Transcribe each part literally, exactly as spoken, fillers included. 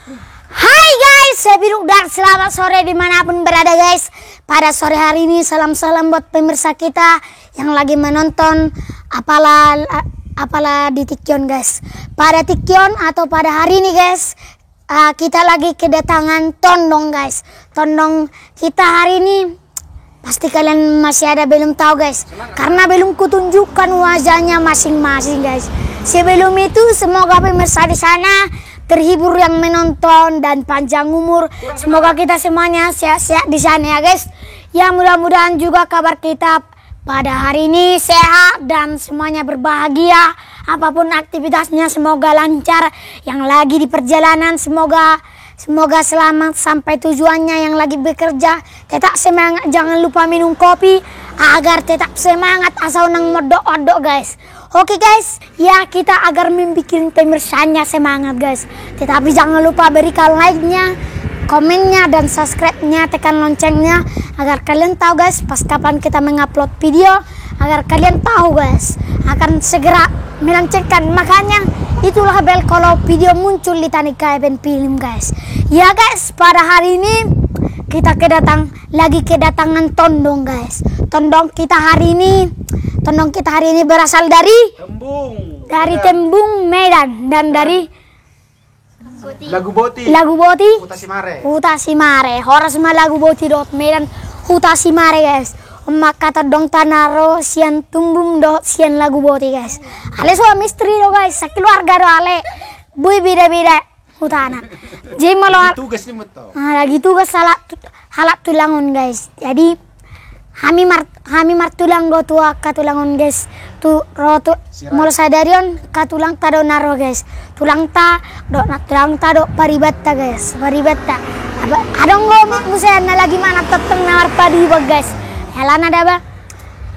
Hai guys, happy Rukdar, selamat sore dimanapun berada guys. Pada sore hari ini salam-salam buat pemirsa kita yang lagi menonton apala apala di tingki on guys. Pada tingki on atau pada hari ini guys, ah, kita lagi kedatangan tondong guys. Tondong kita hari ini pasti kalian masih ada belum tahu guys, karena belum kutunjukkan wajahnya masing-masing guys. Sebelum itu semoga pemirsa di sana terhibur, yang menonton, dan panjang umur. Semoga kita semuanya sehat-sehat di sana ya guys. Ya, mudah-mudahan juga kabar kita pada hari ini sehat dan semuanya berbahagia. Apapun aktivitasnya semoga lancar. Yang lagi di perjalanan semoga semoga selamat sampai tujuannya. Yang lagi bekerja tetap semangat, jangan lupa minum kopi agar tetap semangat asa unang mondok-ondok guys. Oke guys, ya kita agar membuat pemirsa semangat guys. Tetapi jangan lupa berikan like-nya, komennya, dan subscribe-nya, tekan loncengnya agar kalian tahu guys pas kapan kita mengupload video, agar kalian tahu guys akan segera meloncengkan. Makanya itulah bel kalau video muncul di Tanika Event Film guys. Ya guys, pada hari ini kita kedatang lagi kedatangan tondong guys. Tondong kita hari ini, tondong kita hari ini berasal dari Tembung. Dari Medan. Tembung, Medan, dan dari Laguboti. Laguboti. Huta Simare. Huta Simare. Horas ma Laguboti dohot Medan, Huta Simare guys. On ma angka tondongta na ro sian Tembung dohot sian Laguboti guys. Ale suami istri do guys, sakeluarga do ale. Boi beda-beda hutana. Jadi molo lagi tugas ni mantong. Ah, lagi tugas halak tu-, halak tulang on guys. Jadi hami mar-, hami martulang do tu angka tulang on guys. Tu ro tu molo sadari on angka tulangta do na ro guys. Tulangta dohot nantulangta dohot paribanta guys. Paribanta. Adong do muse na lagi manat tongtong na marpariban guys. Alana daba.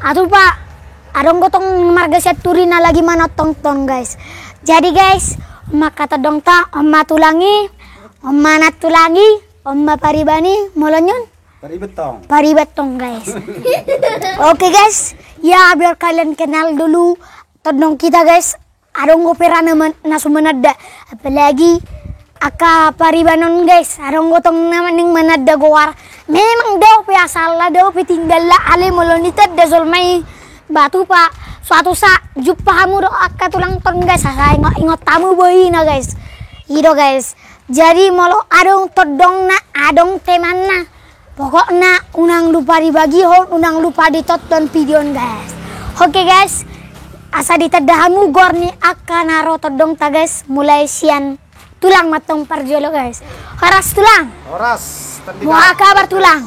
Atupa. Adong do tong marga Sianturi na lagi manat tongtong guys. Jadi guys, on ma angka tondongta, on ma tulang i, on ma nantulang i, on ma pariban i, molo on pariban tong. Pariban tong guys. Oke guys, ya biar kalian kenal dulu tondong kita guys. Adong do pe ra na men-, na so mananda. Apalagi angka pariban on guys, adong do tong na naeng mananda goar. Memang dao pe asalna, dao pe tinggalna, ale molo nitanda jolma i. Ba tupa, suatu saat jumpa hamu dohot angka tulangta on guys, asa ingot-ingot hamu bohina guys. I do guys. Jadi molo adong tondongna, adong temanna, pokokna unang lupa dibagihon, unang lupa ditonton video on guys. Oke guys, asa ditanda hamu goar ni angka na ro tondongta guys, mulai sian tulang mantong parjolo guys. Horas tulang. Horas. Boha kabar tulang?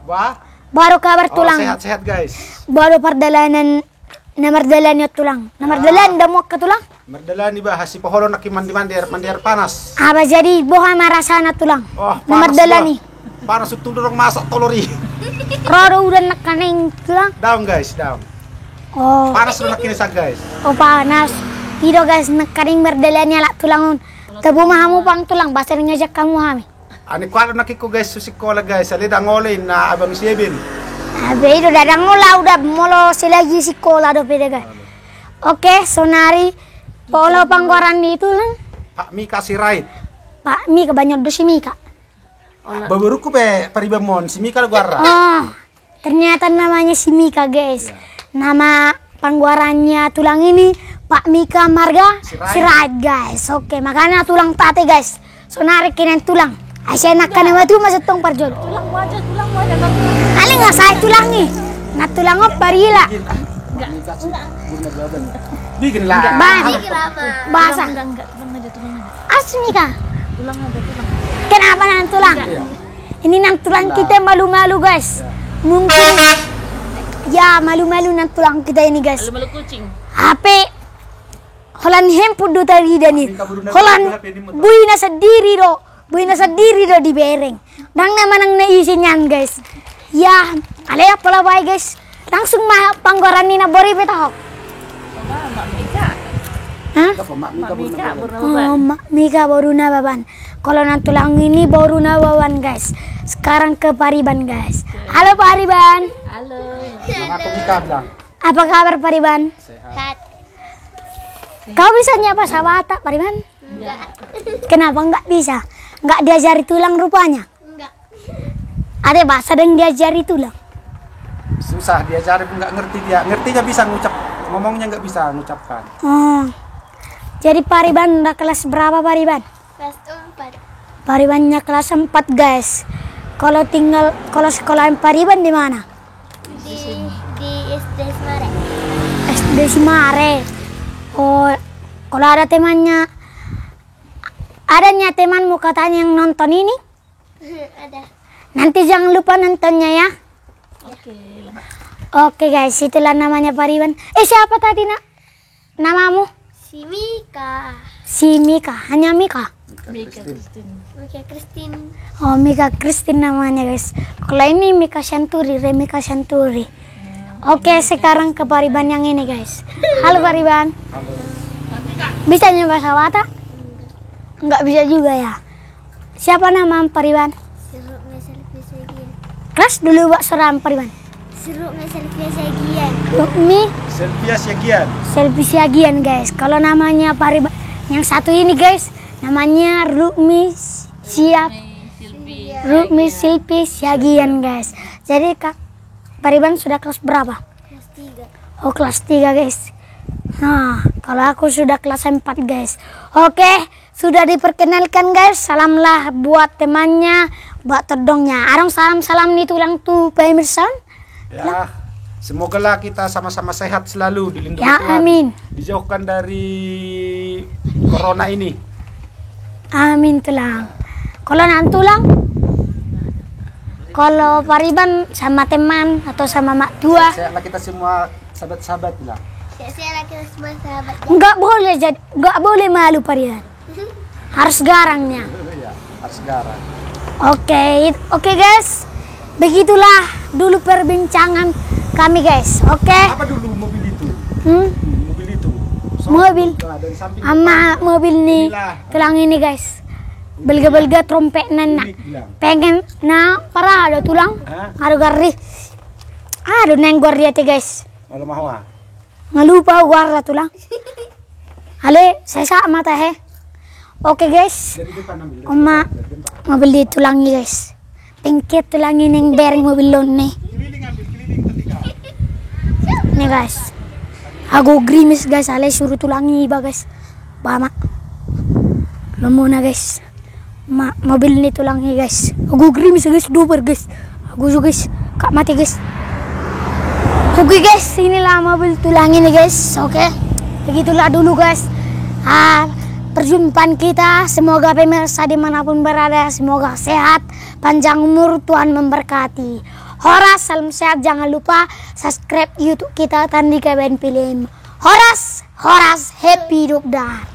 Boha? Boha do kabar tulang? Sehat-sehat guys. Boha do pardalanan na mardalani on tulang? Na mardalani do hamu angka tulang? Mardalani bah, sipoholon nangkin mandi-mandi air, mandi air panas. Aba jadi boha ma rasana tulang? Oh, na mardalani. Panas untung do dong masak tolor i. Ro do udan nangkaning tulang? Daong guys, daong. Oh. Panas do nangkin i san guys. Oh panas. I do guys nangkaning mardalani halak tulang on. Tabo ma hamu pang tulang, ba sering ngajak hamu hami. Ani kuat do nangkin ho guys, tu sikola guys, ale dang olo inna abang si Eben. Abe i do dang olo au da molo selagi sikola dope da guys. Oke, sonari polo panggoaran ni tulang. Pak Mika Sirait. Pak Mika, banyol do si Mika. Baboruku pe paribanmon, si Mika do goarna. Oh. Ternyata namanya si Mika guys. Nama panggoarannya tulang ini Pak Mika marga Sirait guys. Oke, makanya tulang tate guys. Sonari kenen tulang. Ai sai nangka na matu masa tong parjolo. Tulang waja, tulang waja. Paling nggak sai tulang nih. Nah tulang apa rila? Bikin lah. Bahasa. Tulang enggak, enggak, tulang aja, tulang aja. Asli Mika. Tulang aja, tulang. Kenapa nang tulang? Ini nang tulang kita malu-malu guys. Mungkin ya malu-malu nang tulang kita ini guys. Malu-malu kucing. H P holan handphone do tarida ni. Holan bohina sandiri do. Bohina sandiri do dibereng. Dang na manang na isi nian guys. Ya, ale apala bae guys. Langsung ma panggoaran ni na bori pe taho. Mak Mika. Hah? Mak Mika, Mak Mika boru Nababan. Kalau nang tulang ini boru Nababan guys. Sekarang ke Pariban guys. Halo Pariban. Halo. Apa kabar Pariban? Sehat. Kau bisa nyapa bahasa Batak Pariban? Enggak. Kenapa enggak bisa? Nggak diajari tulang rupanya. Enggak. Ate, bahasa dang diajari tulang. Susah diajari pun nggak ngerti dia. Ngertinya bisa ngucap, ngomongnya nggak bisa ngucapkan. Oh. Jadi Pariban udah kelas berapa, Pariban? Kelas empat. Paribannya kelas empat, guys. Kalau tinggal, kalau sekolahan Pariban di mana? Di, di S D Simare. S D Simare. Oh, kalau ada temannya, adanya temanmu katanya yang nonton ini, ada. Nanti jangan lupa nontonnya ya. Oke. Oke, guys, itulah namanya Pariban. Eh, siapa tadi, Nak? Namamu? Si Mika. Si Mika, hanya Mika? Mika Christine. Mika Christine. Oh, Mika Christine namanya, guys. Kalau ini Mika Sianturi, Remika Sianturi. Oke, sekarang ke Pariban yang ini, guys. Halo, Pariban. Halo. Bisa nyo bahasa Batak? Nggak bisa juga ya. Siapa nama Pariban? Siruk me Selvia Siagian. Keras dulu, buat suara Pariban. Siruk me Selvia Siagian. Rukmi. Selvia Siagian. Selvia Siagian, guys. Kalau namanya Pariban yang satu ini, guys, namanya Rukmi Siap. Rukmi Silvi Siagian, guys. Jadi, Kak, Pariban sudah kelas berapa? Kelas tiga. Oh, kelas tiga, guys. Nah, kalau aku sudah kelas empat, guys. Oke, sudah diperkenalkan, guys. Salamlah buat temannya, buat todongnya. Adong salam-salam ni tulang tu pemirsa. Ya, semogalah kita sama-sama sehat selalu, dilindungi Tuhan. Ya, amin. Dijauhkan dari corona ini. Amin, tulang. Kalau nang tulang, kalau Pariban sama teman atau sama mak tua. Sehatlah kita semua, sahabat-sahabat, bilang. Sehatlah kita semua, sahabat. Nggak boleh jadi, nggak boleh malu, Pariban. Harus garang nia. Iya, harus garang. Oke, it-, oke, guys. Begitulah dulu perbincangan kami, guys. Oke. Apa dulu mobil itu? Hmm? Mobil itu. Mobil. Nah, dari samping. Ama depan. Mobil ni. Inilah. Tulang ini, guys. Belga-belga trompet nana. Ini bilang. Pengen na parah ada tulang. Hah? Ada gari. Ada neng gari ate, guys. Malu mahoa. Nggak lupa gua tulang. Ale, sesak mata he. Oke, guys. Dari depan ambil, dari depan, dari depan. Oma, mobil ni tulang ni, guys. Pengket tulang ni neng bereng mobil on ni. Keliling ambil, keliling ketiga. Ni, guys. Ago grimis, guys, ale suru tulang ni iba, guys. Ba ma. Lomo na, guys. Ma, mobil ni tulang ni, guys. Ago grimis, guys, duper, guys. Ago so, guys. Kak mati, guys. Oke, guys, inilah mobil tulang ini, guys. Oke. Begitulah dulu, guys. Ah, perjumpaan kita. Semoga pemirsa dimanapun berada, semoga sehat, panjang umur, Tuhan memberkati. Horas, salam sehat. Jangan lupa subscribe YouTube kita, Tandika Band Film. Horas, horas, happy dukdar.